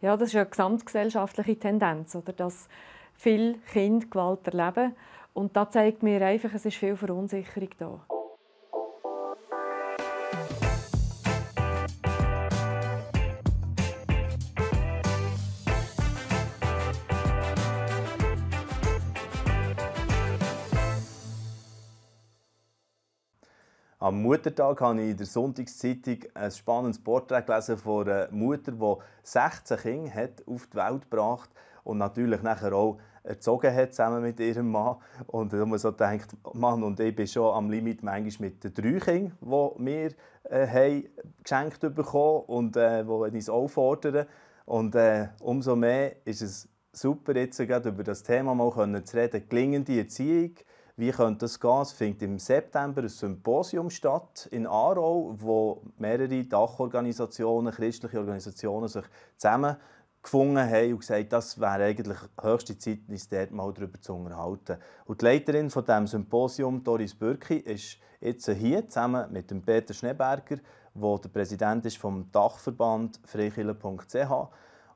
Ja, das ist eine gesamtgesellschaftliche Tendenz, oder? Dass viele Kinder Gewalt erleben. Und das zeigt mir einfach, es ist viel Verunsicherung da. Am Muttertag habe ich in der Sonntagszeitung ein spannendes Porträt gelesen von einer Mutter, die 16 Kinder hat auf die Welt gebracht und natürlich nachher auch erzogen hat, zusammen mit ihrem Mann. Und da man so denkt, Mann und ich bin schon am Limit manchmal mit den 3 Kindern, die wir haben geschenkt bekommen und die uns auch fordern. Und umso mehr ist es super, jetzt gerade über das Thema mal zu reden, gelingende Erziehung. Wie könnte das gehen? Es findet im September ein Symposium statt in Aarau, wo mehrere Dachorganisationen, christliche Organisationen sich zusammengefunden haben und gesagt, das wäre eigentlich höchste Zeit, uns dort mal darüber zu unterhalten. Und die Leiterin von diesem Symposium, Doris Bürki, ist jetzt hier zusammen mit dem Peter Schneeberger, der der Präsident ist vom Dachverband freikirche.ch.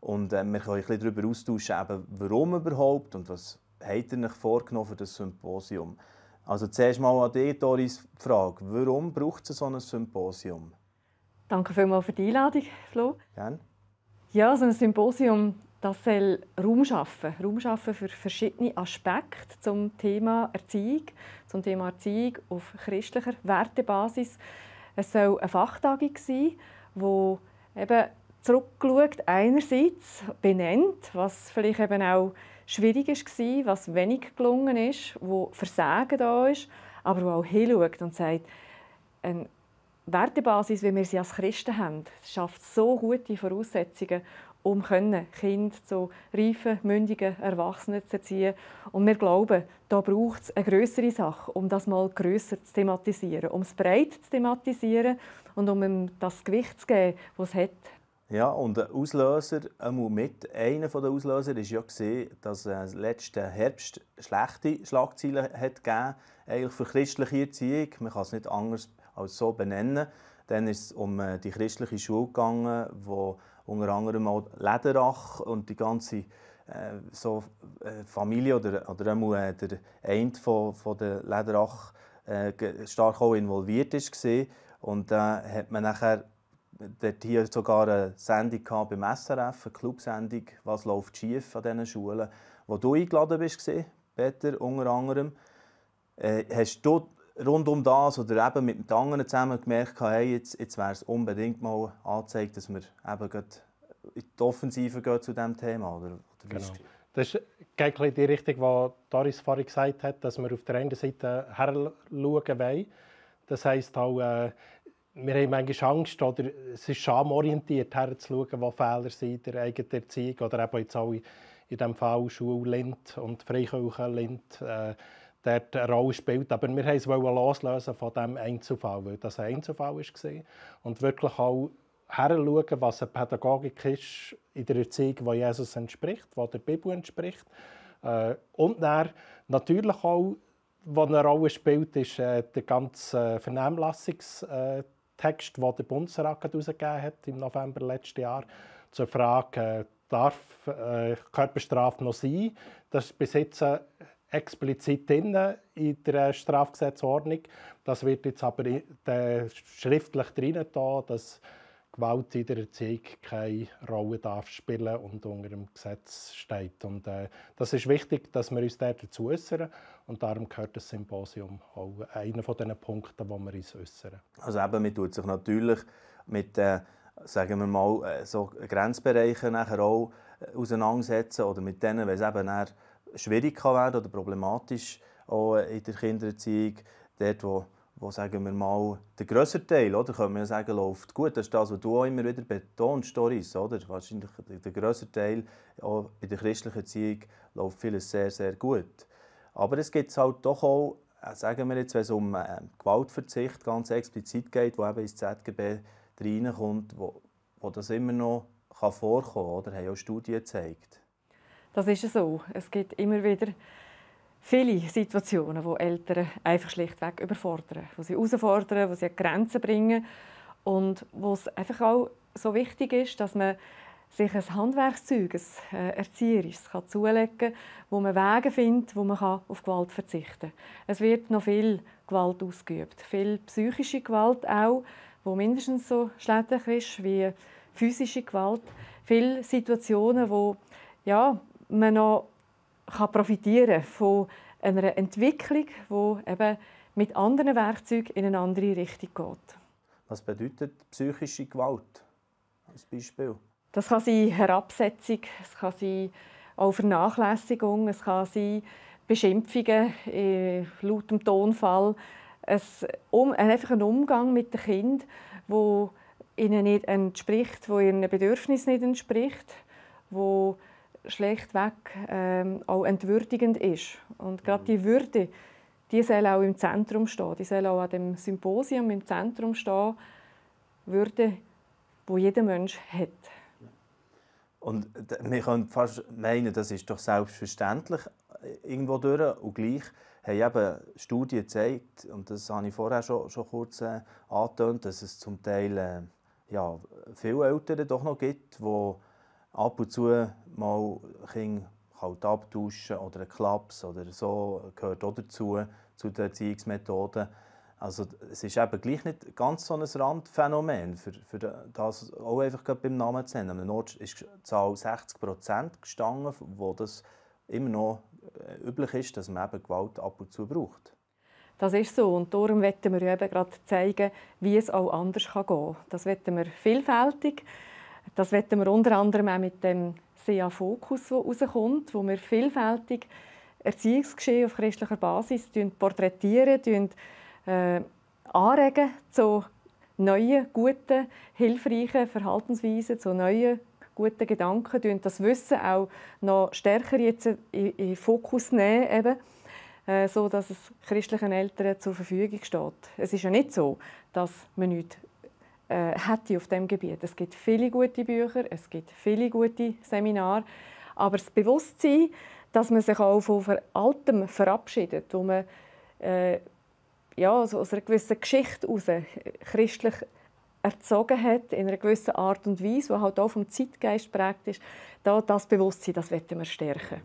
Und wir können ein bisschen darüber austauschen, eben, warum überhaupt und was habt ihr euch vorgenommen für das Symposium? Also zuerst mal an dich, Doris, die Frage, warum braucht es so ein Symposium? Danke vielmals für die Einladung, Flo. Gerne. Ja, so ein Symposium, das soll Raum schaffen für verschiedene Aspekte zum Thema Erziehung auf christlicher Wertebasis. Es soll eine Fachtagung sein, die eben zurückschaut, einerseits benennt, was vielleicht eben auch schwierig war, was wenig gelungen ist, wo Versagen da ist, aber wo auch hinschaut und sagt, eine Wertebasis, wie wir sie als Christen haben, schafft so gute Voraussetzungen, um Kinder zu reifen, mündigen Erwachsenen zu erziehen. Und wir glauben, da braucht es eine grössere Sache, um das mal grösser zu thematisieren, um es breit zu thematisieren und um ihm das Gewicht zu geben, das es hat. Ja, und ein Auslöser, einer der Auslöser war ja, dass es letzten Herbst schlechte Schlagzeilen hat gegeben, für christliche Erziehung. Man kann es nicht anders als so benennen. Dann ist es um die christliche Schule gegangen, wo unter anderem auch Läderach und die ganze Familie oder einmal der eine von der Läderach stark auch involviert war. Und da hat man nachher dort hier sogar eine Sendung beim SRF, eine Clubsendung, «Was läuft schief an diesen Schulen», wo du eingeladen bist, Peter, unter anderem. Hast du rund um das oder eben mit den anderen zusammen gemerkt, hey, jetzt wäre es unbedingt mal angezeigt, dass wir eben in die Offensive gehen zu diesem Thema? Oder genau. Das geht in die Richtung, die Doris vorhin gesagt hat, dass wir auf der einen Seite herschauen wollen. Das heisst auch, wir haben manchmal Angst, oder es ist schamorientiert, herzuschauen, wo Fehler sind in der eigenen Erziehung oder eben jetzt auch in diesem Fall Schule Lind und Freikirche Lind dort eine Rolle spielt. Aber wir wollten es loslösen von diesem Einzelfall, weil das ein Einzelfall war. Und wirklich auch herschauen, was eine Pädagogik ist in der Erziehung, die Jesus entspricht, die der Bibel entspricht. Und dann natürlich auch, was eine Rolle spielt, ist der ganze Vernehmlassungstext, den der Bundesrat herausgegeben hat im November letzten Jahr, zur Frage, darf Körperstrafe noch sein? Das ist bis jetzt explizit drin in der Strafgesetzordnung. Das wird jetzt aber schriftlich drin, dass Gewalt in der Erziehung keine Rolle darf spielen und unter dem Gesetz steht. Und, das ist wichtig, dass wir uns dazu äußern. Und darum gehört das Symposium auch einer von den Punkten, wo wir uns äußern. Also eben, man tut sich natürlich mit sagen wir mal, so Grenzbereichen nachher auch auseinandersetzen oder mit denen, wenn es eben schwierig kann werden oder problematisch auch in der Kindererziehung, dort wo sagen wir mal, der grössere Teil, oder, kann man ja sagen, läuft gut. Das ist das, was du auch immer wieder betonst, Doris, oder? Wahrscheinlich der grössere Teil auch in der christlichen Erziehung läuft vieles sehr, sehr gut. Aber es gibt halt doch auch, sagen wir jetzt, wenn es um Gewaltverzicht ganz explizit geht, wo eben ins ZGB reinkommt, wo das immer noch vorkommen kann, oder? Haben auch Studien gezeigt. Das ist so. Es gibt immer wieder viele Situationen, wo Eltern einfach schlichtweg überfordern, wo sie herausfordern, wo sie an Grenzen bringen und wo es einfach auch so wichtig ist, dass man sich ein Handwerkszeug, ein erzieherisches zulegen kann, wo man Wege findet, wo man auf Gewalt verzichten kann. Es wird noch viel Gewalt ausgeübt, viel psychische Gewalt auch, die mindestens so schädlich ist wie physische Gewalt. Viele Situationen, wo man noch profitieren kann von einer Entwicklung, die eben mit anderen Werkzeugen in eine andere Richtung geht. Was bedeutet psychische Gewalt als Beispiel? Das kann sein Herabsetzung, es kann sein auch Vernachlässigung, es kann sein Beschimpfungen lautem Tonfall. Einfach ein Umgang mit dem Kind, der ihnen nicht entspricht, der ihren Bedürfnissen nicht entspricht, der schlechtweg auch entwürdigend ist. Und gerade die Würde, die soll auch im Zentrum stehen. Die soll auch an dem Symposium im Zentrum stehen. Würde, die jeder Mensch hat. Und wir können fast meinen, das ist doch selbstverständlich irgendwo durch. Und gleich haben eben Studien gezeigt, und das habe ich vorher schon kurz angetönt, dass es zum Teil viele Eltern doch noch gibt, die ab und zu mal Kinder kalt abtauschen oder einen Klaps oder so, gehört auch dazu, zu den Erziehungsmethoden. Also es ist eben gleich nicht ganz so ein Randphänomen, für das auch einfach beim Namen zu nennen. An einem Ort ist die Zahl 60% gestanden, wo das immer noch üblich ist, dass man eben Gewalt ab und zu braucht. Das ist so und darum wollen wir eben gerade zeigen, wie es auch anders gehen kann. Das wollen wir vielfältig. Das wollen wir unter anderem auch mit dem SEA-Fokus, der rauskommt, wo wir vielfältig Erziehungsgeschehen auf christlicher Basis porträtieren, anregen zu neuen, guten, hilfreichen Verhaltensweisen, zu neuen, guten Gedanken, das Wissen auch noch stärker jetzt in den Fokus nehmen, so dass es christlichen Eltern zur Verfügung steht. Es ist ja nicht so, dass man nichts hätte auf diesem Gebiet. Es gibt viele gute Bücher, es gibt viele gute Seminare, aber das Bewusstsein, dass man sich auch von Altem verabschiedet, wo man aus einer gewissen Geschichte heraus christlich erzogen hat, in einer gewissen Art und Weise, die halt auch vom Zeitgeist geprägt ist, das Bewusstsein, das wollen wir stärken.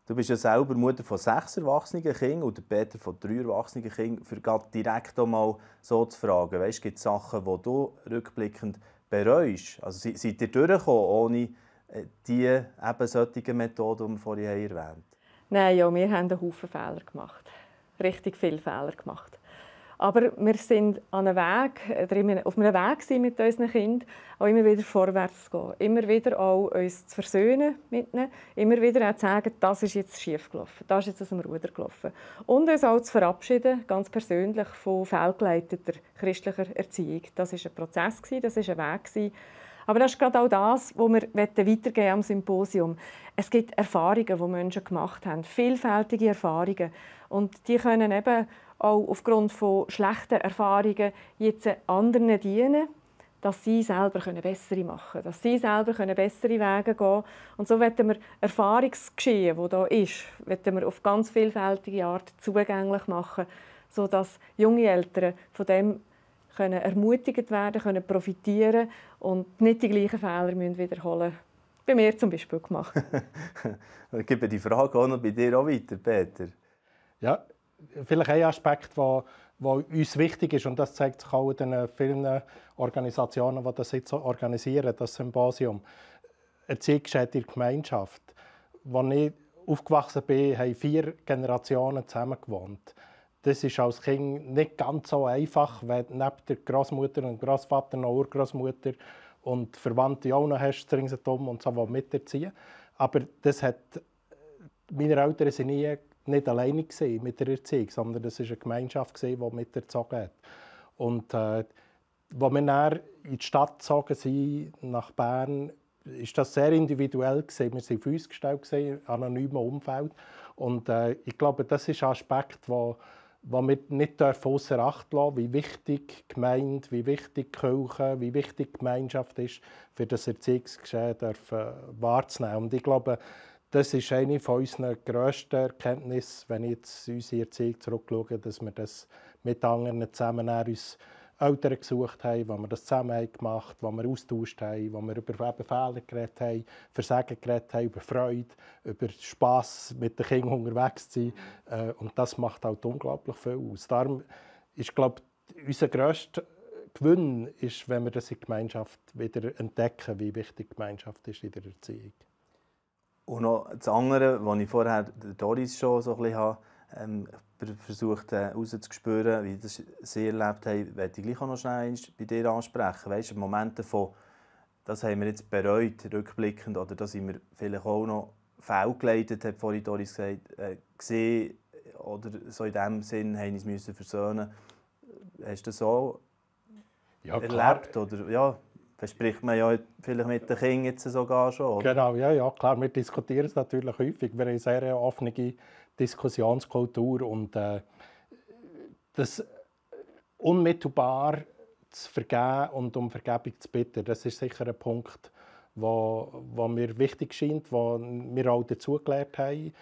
Du bist ja selber Mutter von 6 erwachsenen Kindern und Peter von 3 erwachsenen Kindern. Für direkt mal so zu fragen, weißt, gibt es Sachen, die du rückblickend bereust? Also seid ihr durchgekommen ohne die solche Methoden, die wir vorhin erwähnt haben? Nein, ja, wir haben einen Haufen Fehler gemacht. Richtig viele Fehler gemacht. Aber wir sind auf einem Weg mit unseren Kindern, auch immer wieder vorwärts zu gehen. Immer wieder auch uns zu versöhnen mit ihnen. Immer wieder auch zu sagen, das ist jetzt schief gelaufen, das ist jetzt aus dem Ruder gelaufen. Und uns auch zu verabschieden, ganz persönlich, von fehlgeleiteter christlicher Erziehung. Das war ein Prozess, das war ein Weg. Aber das ist gerade auch das, was wir weitergeben am Symposium. Es gibt Erfahrungen, die Menschen gemacht haben, vielfältige Erfahrungen. Und die können eben auch aufgrund von schlechten Erfahrungen jetzt anderen dienen, dass sie selber bessere machen können, dass sie selber bessere Wege gehen können. Und so wollen wir Erfahrungsgeschehen, das da ist, wollen wir auf ganz vielfältige Art zugänglich machen, sodass junge Eltern von dem können ermutigt werden, können profitieren und nicht die gleichen Fehler wiederholen müssen. Bei mir zum Beispiel gemacht. Ich gebe die Frage auch noch bei dir auch weiter, Peter. Ja, vielleicht ein Aspekt, der uns wichtig ist, und das zeigt sich auch in den vielen Organisationen, die das jetzt organisieren, das Symposium. Erziehungsgeschehen in der Gemeinschaft. Als ich aufgewachsen bin, haben 4 Generationen zusammen gewohnt. Das ist als Kind nicht ganz so einfach, wenn du neben der Großmutter und Großvater noch Urgroßmutter und Verwandte auch noch hast, ringsherum und so, die miterziehen. Aber meine Eltern waren nicht alleine mit der Erziehung, sondern es war eine Gemeinschaft, die miterzogen hat. Und als wir dann in die Stadt gezogen sind, nach Bern, war das sehr individuell. Wir waren auf uns gestellt, in einem anonymen Umfeld. Und ich glaube, das ist ein Aspekt, wo wir nicht ausser Acht lassen dürfen, wie wichtig die Gemeinde, wie wichtig die Kirche, wie wichtig die Gemeinschaft ist, für das Erziehungsgeschehen wahrzunehmen. Und ich glaube, das ist eine von unseren grössten Erkenntnissen, wenn ich jetzt unsere Erziehung zurückschaue, dass wir das mit anderen zusammen uns Eltern gesucht haben, wo wir das zusammen gemacht haben, wo wir austauscht haben, wo wir über Fehler geredet haben, Versagen geredet haben, über Freude, über Spass mit den Kindern unterwegs zu sein. Und das macht halt unglaublich viel aus. Darum ist, glaube ich, unser grösster Gewinn ist, wenn wir das in der Gemeinschaft wieder entdecken, wie wichtig die Gemeinschaft ist in der Erziehung. Und noch das andere, was ich vorher Doris schon so ein bisschen versucht herauszuspüren, wie das sie erlebt haben, möchte ich gleich auch noch schnell bei dir ansprechen. Weißt du, Momente von, das haben wir jetzt bereut, rückblickend, oder das sind wir vielleicht auch noch fehlgeleitet, hat vorhin Doris gesagt, gesehen, oder so in dem Sinn, haben wir uns versöhnen. Hast du das so erlebt? Oder, ja, das spricht man ja vielleicht mit den Kindern jetzt sogar schon, oder? Genau, ja, klar. Wir diskutieren es natürlich häufig. Wir haben eine sehr offene Diskussionskultur und das unmittelbar zu vergeben und um Vergebung zu bitten, das ist sicher ein Punkt, der mir wichtig scheint, wo wir auch dazugelernt haben.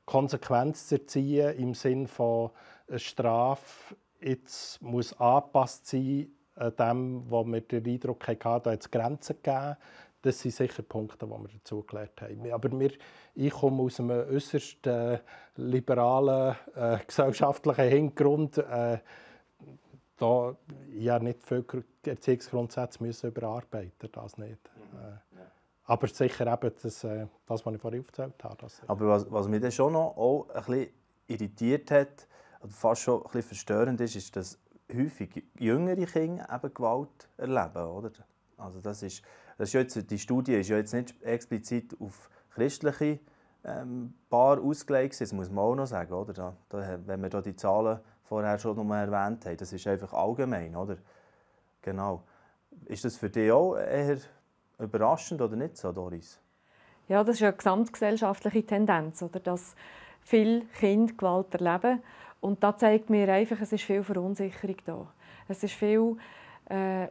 Konsequenz zu erziehen im Sinne von eine Strafe jetzt muss angepasst sein an dem, wo wir den Eindruck hatten, da hat es Grenzen gegeben. Das sind sicher Punkte, die wir dazugelernt haben. Aber ich komme aus einem äußerst liberalen, gesellschaftlichen Hintergrund. Da ja nicht viele Erziehungsgrundsätze müssen überarbeiten, das nicht. Aber sicher eben das, was ich vorhin aufgezählt habe. Aber was mich dann schon noch auch ein bisschen irritiert hat, oder fast schon ein bisschen verstörend ist, dass häufig jüngere Kinder eben Gewalt erleben, oder? Also das ist jetzt, die Studie ist ja jetzt nicht explizit auf christliche Paare ausgelegt, das muss man auch noch sagen, oder? Wenn wir da die Zahlen vorher schon noch mal erwähnt haben, das ist einfach allgemein, oder? Genau. Ist das für dich auch eher überraschend oder nicht so, Doris? Ja, das ist eine gesamtgesellschaftliche Tendenz, oder? Dass viele Kinder Gewalt erleben. Und da zeigt mir einfach, es ist viel Verunsicherung da. Es ist viel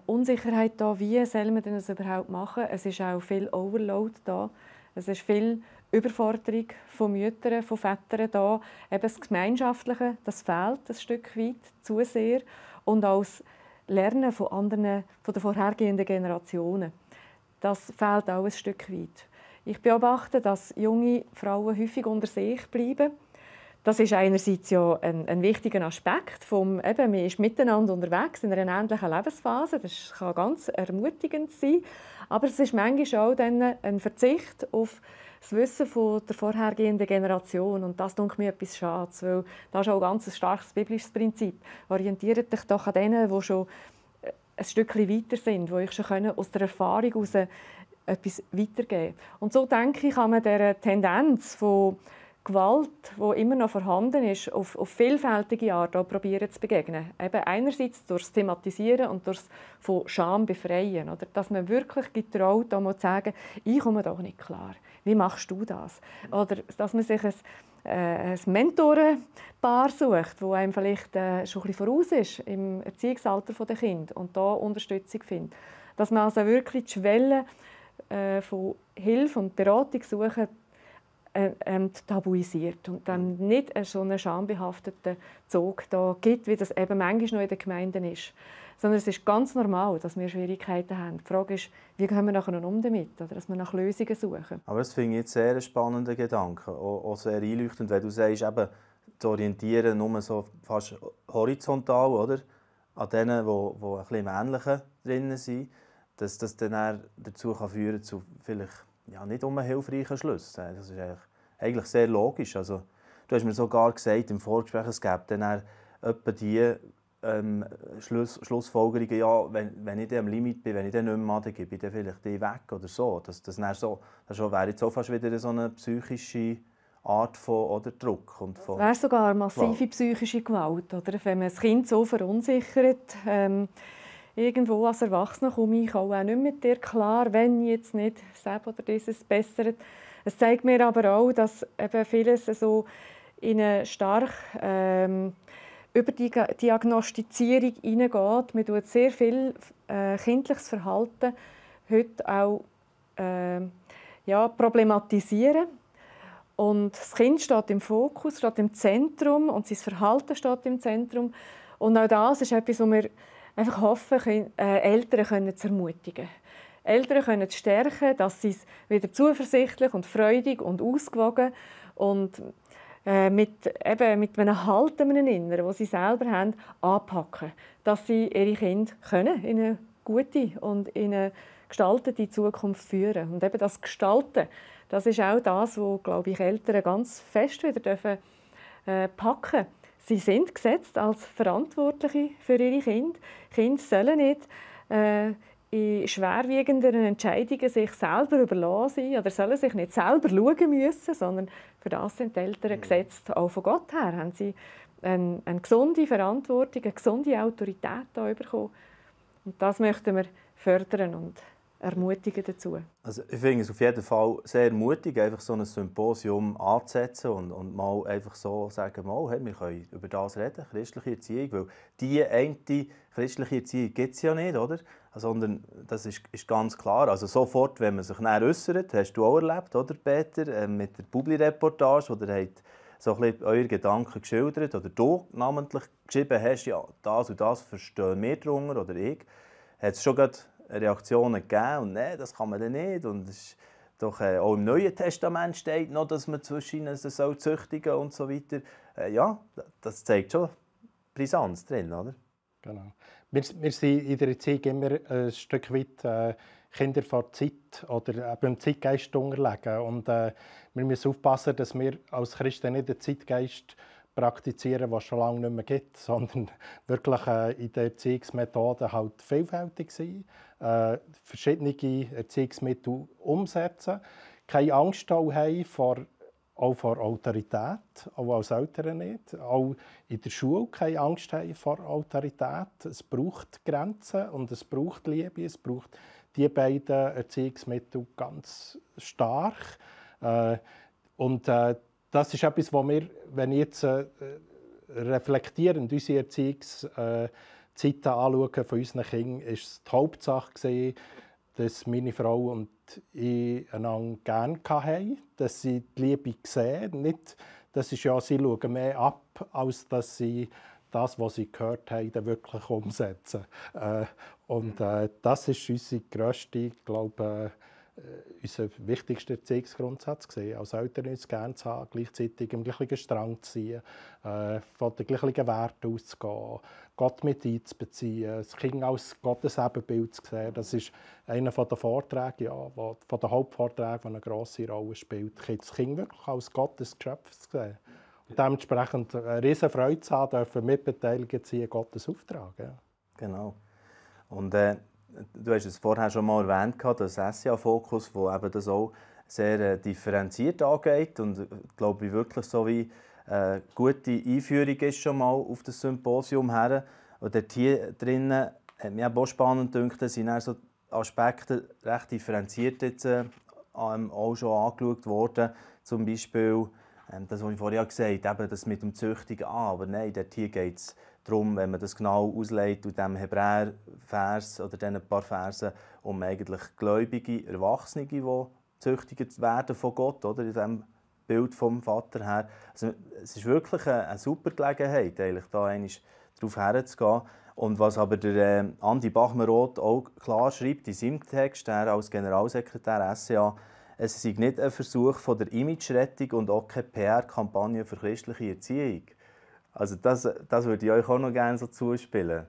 Unsicherheit da, wie soll man das überhaupt machen. Es ist auch viel Overload da. Es ist viel Überforderung von Müttern, von Vätern da. Eben das Gemeinschaftliche, das fehlt ein Stück weit zu sehr. Und auch das Lernen von anderen, von den vorhergehenden Generationen. Das fehlt auch ein Stück weit. Ich beobachte, dass junge Frauen häufig unter sich bleiben. Das ist einerseits ja ein wichtiger Aspekt vom, man ist miteinander unterwegs in einer ähnlichen Lebensphase. Das kann ganz ermutigend sein. Aber es ist manchmal auch dann ein Verzicht auf das Wissen von der vorhergehenden Generation. Und das denke mir etwas schade, weil das ist auch ein ganz starkes biblisches Prinzip. Orientiert dich doch an denen, die schon ein Stückchen weiter sind, die euch schon aus der Erfahrung heraus etwas weitergeben können. Und so denke ich, kann man dieser Tendenz von Gewalt, die immer noch vorhanden ist, auf vielfältige Art auch probieren zu begegnen. Eben einerseits durch das Thematisieren und durch das von Scham befreien. Oder? Dass man wirklich getraut, auch mal zu sagen, ich komme doch nicht klar. Wie machst du das? Oder dass man sich ein Mentorenpaar sucht, das einem vielleicht schon ein bisschen voraus ist im Erziehungsalter der Kinder und da Unterstützung findet. Dass man also wirklich die Schwelle von Hilfe und Beratung suchen, tabuisiert und dann nicht so einen schambehafteten Zug da gibt, wie das eben manchmal noch in den Gemeinden ist. Sondern es ist ganz normal, dass wir Schwierigkeiten haben. Die Frage ist, wie gehen wir nachher um damit? Oder dass wir nach Lösungen suchen. Aber das finde ich jetzt sehr spannender Gedanke, auch sehr einleuchtend, wenn du sagst, eben, zu orientieren nur so fast horizontal, oder? An denen, die ein bisschen im Ähnlichen drin sind, dass das dann dazu führen kann, zu vielleicht nicht hilfreichen Schlüssen. Das ist eigentlich sehr logisch. Also, du hast mir sogar gesagt im Vorgespräch, es gäbe dann etwa die Schlussfolgerungen, ja, wenn ich am Limit bin, wenn ich dann nicht mehr mache, dann gebe ich dann vielleicht die weg oder so. Das wäre jetzt auch fast wieder so eine psychische Art von Druck. Und das wäre sogar massive psychische Gewalt. Oder? Wenn man das Kind so verunsichert, irgendwo als Erwachsener komme ich auch nicht mit dir klar, wenn jetzt nicht das oder dieses bessert. Es zeigt mir aber auch, dass eben vieles so in eine stark über die Diagnostizierung hineingeht. Man tut sehr viel kindliches Verhalten heute auch problematisieren. Und das Kind steht im Fokus, steht im Zentrum und sein Verhalten steht im Zentrum. Und auch das ist etwas, was wir einfach hoffen, Eltern können zu ermutigen. Eltern können zu stärken, dass sie es wieder zuversichtlich und freudig und ausgewogen und mit einem Halt im Inneren, das sie selber haben, anpacken. Dass sie ihre Kinder können in eine gute und in eine gestaltete Zukunft führen. Und eben das Gestalten, das ist auch das, was, glaube ich, Eltern ganz fest wieder dürfen, packen. Sie sind gesetzt als Verantwortliche für ihre Kinder. Kinder sollen nicht in schwerwiegenderen Entscheidungen sich selber überlassen sein oder sollen sich nicht selber schauen müssen, sondern für das sind die Eltern gesetzt. Auch von Gott her haben sie eine gesunde Verantwortung, eine gesunde Autorität da bekommen. Und das möchten wir fördern und ermutigen dazu. Also ich finde es auf jeden Fall sehr mutig, einfach so ein Symposium anzusetzen und mal einfach so sagen, mal, hey, wir können über das reden, christliche Erziehung, weil die eine christliche Erziehung gibt es ja nicht, oder? Sondern das ist ganz klar, also sofort, wenn man sich näher äußert, hast du auch erlebt, oder Peter, mit der Publi-Reportage, wo ihr habt so ein bisschen eure Gedanken geschildert oder du namentlich geschrieben hast, ja, das und das verstehen wir darunter oder ich, hat es schon gerade Reaktionen gegeben und nein, das kann man dann nicht. Und es ist doch, auch im Neuen Testament steht noch, dass man zwischen ihnen züchtigen und so weiter. Ja, das zeigt schon Brisanz drin, oder? Genau. Wir sind in der Erziehung immer ein Stück weit Kinder vor Zeit oder eben dem Zeitgeist unterlegen. Und wir müssen aufpassen, dass wir als Christen nicht den Zeitgeist praktizieren, was es schon lange nicht mehr gibt, sondern wirklich in den Erziehungsmethoden halt vielfältig sein, verschiedene Erziehungsmittel umsetzen, keine Angst haben auch vor Autorität, auch als Eltern nicht, auch in der Schule keine Angst haben vor Autorität. Es braucht Grenzen und es braucht Liebe, es braucht die beiden Erziehungsmittel ganz stark. Das ist etwas, was wir, wenn ich jetzt reflektierend unsere Erziehungszeiten anschauen von unseren Kindern, ist es die Hauptsache gewesen, dass meine Frau und ich einander gerne hatten, dass sie die Liebe sehen. Nicht, das ist ja, sie schauen mehr ab, als dass sie das, was sie gehört haben, dann wirklich umsetzen. Das ist unsere grösste, glaube unser wichtigster Erziehungsgrundsatz gesehen, als Eltern uns gerne zu haben, gleichzeitig im gleichen Strang zu ziehen, von den gleichen Werten auszugehen, Gott mit einzubeziehen, das Kind als Gottes Ebenbild zu sehen. Das ist einer der Vorträge, ja, von den Hauptvorträgen, der eine grosse Rolle spielt, das Kind wirklich als Gottes Geschöpf zu sehen. Und dementsprechend eine riesen Freude zu haben, dürfen mitbeteiligt sein, Gottes Auftrag. Ja. Genau. Und du hast es vorher schon mal erwähnt, das SCA-Fokus, wo eben das auch sehr differenziert angeht und glaube ich wirklich so wie eine gute Einführung ist schon mal auf das Symposium her. Und dort hier drinnen hat mich auch spannend gedacht, dass sind so Aspekte recht differenziert jetzt, auch schon angeschaut worden. Zum Beispiel das, was ich vorher gesagt habe, eben das mit dem Züchtigen. Aber nein, dort hier geht es darum, wenn man das genau auslegt, in diesem Hebräer-Vers oder diesen paar Versen, um eigentlich gläubige Erwachsene, die gezüchtigt werden von Gott, oder, in diesem Bild vom Vater her. Also, es ist wirklich eine super Gelegenheit, eigentlich, da darauf herzugehen. Und was aber der Andi Bachmann-Roth auch klar schreibt in seinem Text, er als Generalsekretär SCA, es sei nicht ein Versuch von der Imagerettung und auch keine PR-Kampagne für christliche Erziehung. Also das würde ich euch auch noch gerne so zuspielen.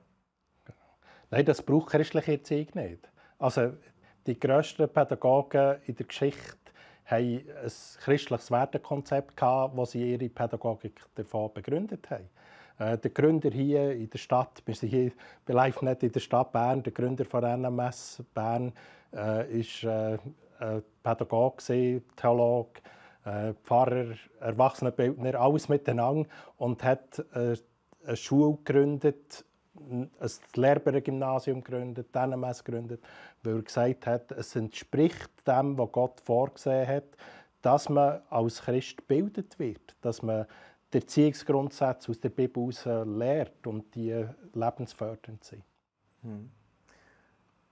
Nein, das braucht christliche Erziehung nicht. Also die grössten Pädagogen in der Geschichte haben ein christliches Wertekonzept gehabt, das sie ihre Pädagogik davon begründet haben. Der Gründer hier in der Stadt, wir sind hier live nicht in der Stadt Bern, der Gründer von NMS Bern war Pädagoge, Theologe, Pfarrer, Erwachsenenbildner, alles miteinander und hat eine Schule gegründet, ein Lehrbüro-Gymnasium gegründet, NMS gegründet, weil er gesagt hat, es entspricht dem, was Gott vorgesehen hat, dass man als Christ gebildet wird, dass man die Erziehungsgrundsätze aus der Bibel heraus lehrt und die lebensfördernd sind.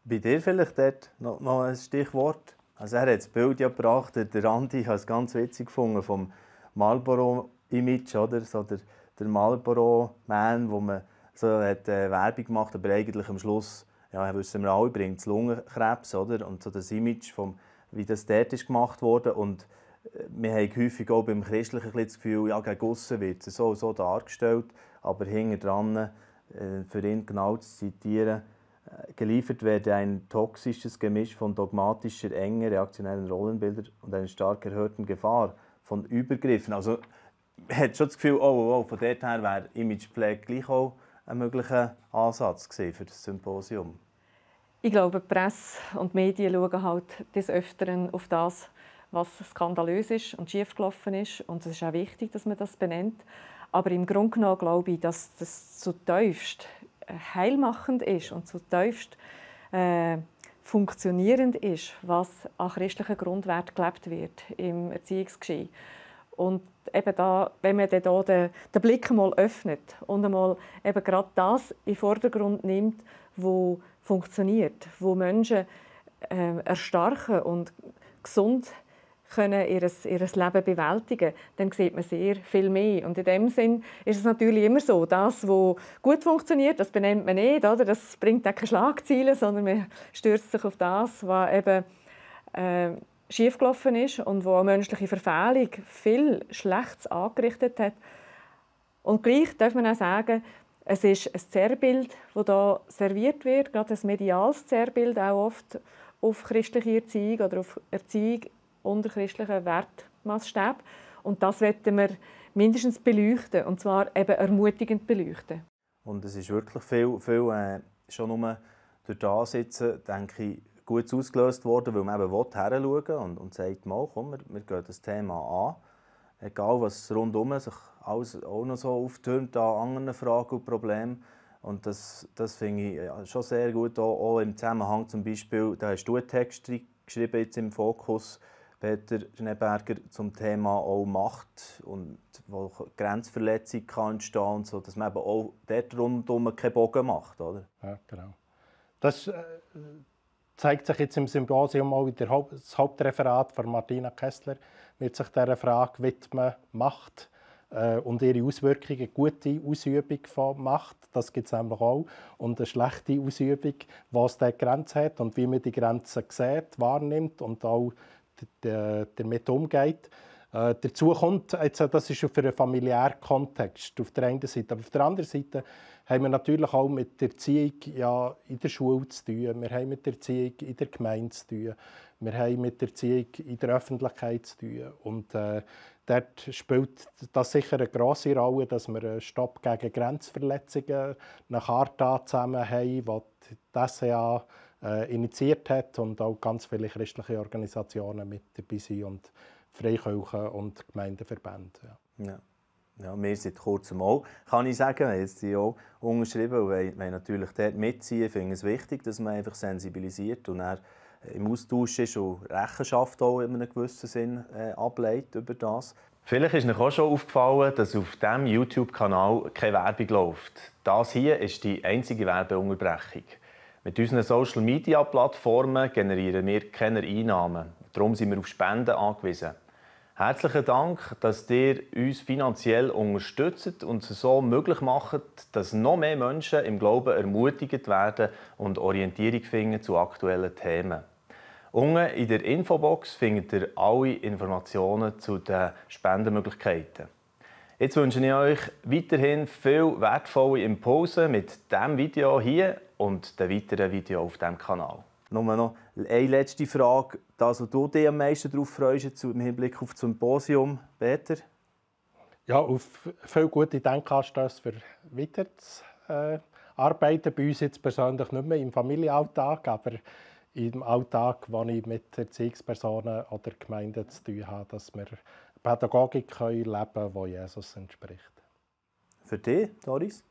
Bei dir vielleicht dort noch ein Stichwort? Also er hat das Bild ja gebracht, der Andi hat es ganz witzig gefunden, vom Marlboro-Image, oder? So der Marlboro-Man, wo man so hat Werbung gemacht, aber eigentlich am Schluss, ja, wissen wir alle, bringt es Lungenkrebs, oder? Und so das Image, wie das dort ist gemacht wurde. Und wir haben häufig auch beim Christlichen das Gefühl, ja, gegen aussen wird es so dargestellt, aber hinten dran, für ihn genau zu zitieren, geliefert werde ein toxisches Gemisch von dogmatischer Enge, reaktionären Rollenbildern und einer stark erhöhten Gefahr von Übergriffen. Also man hat schon das Gefühl, von dort her wäre Imagepflege gleich auch ein möglicher Ansatz für das Symposium. Ich glaube, die Presse und die Medien schauen halt des Öfteren auf das, was skandalös ist und schiefgelaufen ist. Und es ist auch wichtig, dass man das benennt. Aber im Grunde genommen glaube ich, dass das zutiefst heilmachend ist und zutiefst funktionierend ist, was an christlichen Grundwerten gelebt wird im Erziehungsgeschehen. Und eben da, wenn man dann den Blick mal öffnet und einmal eben gerade das in den Vordergrund nimmt, wo funktioniert, wo Menschen erstarken und gesund können ihr Leben bewältigen, dann sieht man sehr viel mehr. Und in dem Sinn ist es natürlich immer so, das, was gut funktioniert, das benennt man nicht, oder? Das bringt auch keine Schlagziele, sondern man stürzt sich auf das, was eben schiefgelaufen ist und wo eine menschliche Verfehlung viel Schlechtes angerichtet hat. Und gleich darf man auch sagen, es ist ein Zerrbild, das hier serviert wird, gerade ein mediales Zerrbild, auch oft auf christliche Erziehung oder auf Erziehung unter christlichen Wertmaßstäben. Und das wollen wir mindestens beleuchten, und zwar eben ermutigend beleuchten. Und es ist wirklich viel schon nur durch das jetzt, denke ich, gut ausgelöst worden, weil man eben hinschauen und sagt, mal, komm, wir gehen das Thema an. Egal, was rundum sich alles auch noch so auftürmt an anderen Fragen und Problemen. Und das finde ich schon sehr gut, auch im Zusammenhang zum Beispiel, da hast du einen Text geschrieben jetzt im Fokus, Peter Schneeberger, zum Thema auch Macht und wo Grenzverletzung kann entstehen und so, dass man eben auch dort rundum keinen Bogen macht, oder? Ja, genau. Das zeigt sich jetzt im Symposium auch in das Hauptreferat von Martina Kessler, wird sich dieser Frage widmen, Macht und ihre Auswirkungen, gute Ausübung von Macht, das gibt es nämlich auch, und eine schlechte Ausübung, was diese Grenze hat und wie man die Grenzen sieht, wahrnimmt und auch damit umgeht. Dazu kommt, jetzt, das ist für einen familiären Kontext auf der einen Seite, aber auf der anderen Seite haben wir natürlich auch mit der Erziehung ja, in der Schule zu tun, wir haben mit der Erziehung in der Gemeinde zu tun, wir haben mit der Erziehung in der Öffentlichkeit zu tun. Und dort spielt das sicher eine grosse Rolle, dass wir einen Stopp gegen Grenzverletzungen, eine Charta zusammen haben, die die SCA initiiert hat und auch ganz viele christliche Organisationen mit dabei sind und Freikirchen und Gemeindeverbände. Ja. Ja, wir sind kurzem auch, kann ich sagen, wir haben jetzt auch unterschrieben und wollen natürlich dort mitziehen. Ich finde es wichtig, dass man einfach sensibilisiert und dann im Austausch ist und Rechenschaft auch in einem gewissen Sinn ableitet über das. Vielleicht ist euch auch schon aufgefallen, dass auf diesem YouTube-Kanal keine Werbung läuft. Das hier ist die einzige Werbeunterbrechung. Mit unseren Social-Media-Plattformen generieren wir keine Einnahmen. Darum sind wir auf Spenden angewiesen. Herzlichen Dank, dass ihr uns finanziell unterstützt und es so möglich macht, dass noch mehr Menschen im Glauben ermutigt werden und Orientierung finden zu aktuellen Themen. Unten in der Infobox findet ihr alle Informationen zu den Spendenmöglichkeiten. Jetzt wünsche ich euch weiterhin viel wertvolle Impulse mit diesem Video hier und den weiteren Videos auf diesem Kanal. Nur noch eine letzte Frage. Das, was du dich am meisten darauf freust, im Hinblick auf das Symposium, Peter? Ja, auf viele gute Denkanstöße für weiter zu arbeiten. Bei uns jetzt persönlich nicht mehr im Familienalltag, aber im Alltag, wo ich mit Erziehungspersonen oder Gemeinden zu tun habe, dass wir Pädagogik leben können, die Jesus entspricht. Für dich, Doris?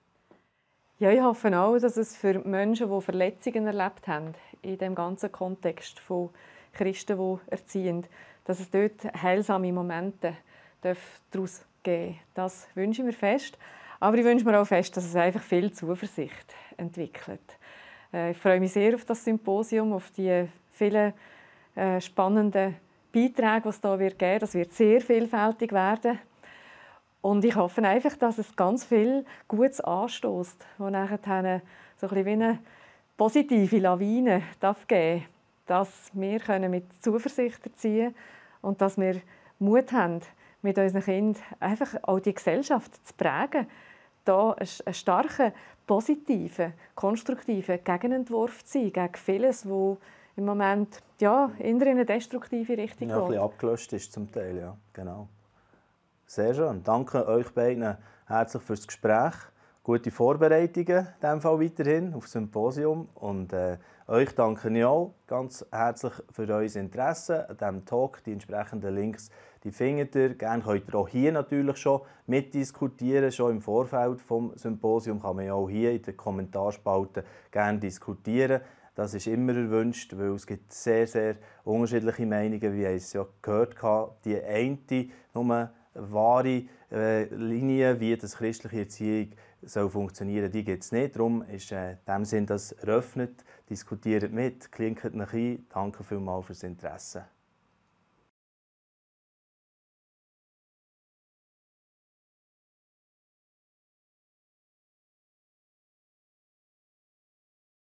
Ja, ich hoffe auch, dass es für Menschen, die Verletzungen erlebt haben, in dem ganzen Kontext von Christen, die erziehen, dass es dort heilsame Momente daraus geben darf. Das wünsche ich mir fest. Aber ich wünsche mir auch fest, dass es einfach viel Zuversicht entwickelt. Ich freue mich sehr auf das Symposium, auf die vielen spannenden Beiträge, die es hier geben wird. Das wird sehr vielfältig werden. Und ich hoffe einfach, dass es ganz viel Gutes anstößt, das nachher so ein bisschen wie eine positive Lawine geben darf, dass wir mit Zuversicht erziehen können und dass wir Mut haben, mit unseren Kindern einfach auch die Gesellschaft zu prägen, da einen starken, positiven, konstruktiven Gegenentwurf zu sein gegen vieles, was im Moment eher in eine destruktive Richtung geht. Ein bisschen abgelöscht ist zum Teil, ja, genau. Sehr schön. Danke euch beiden herzlich fürs Gespräch. Gute Vorbereitungen in diesem Fall weiterhin auf das Symposium. Und euch danke ich auch ganz herzlich für euer Interesse an diesem Talk. Die entsprechenden Links die findet ihr. Gerne könnt ihr auch hier natürlich schon mitdiskutieren. Schon im Vorfeld des Symposiums kann man ja auch hier in den Kommentarspalten gerne diskutieren. Das ist immer erwünscht, weil es gibt sehr, sehr unterschiedliche Meinungen, wie wir es ja gehört haben. Die eine, nur wahre Linie, wie das christliche Erziehung soll funktionieren, die gibt es nicht. Darum ist in diesem Sinn das eröffnet. Diskutiert mit, klinkt euch ein. Danke vielmals fürs Interesse.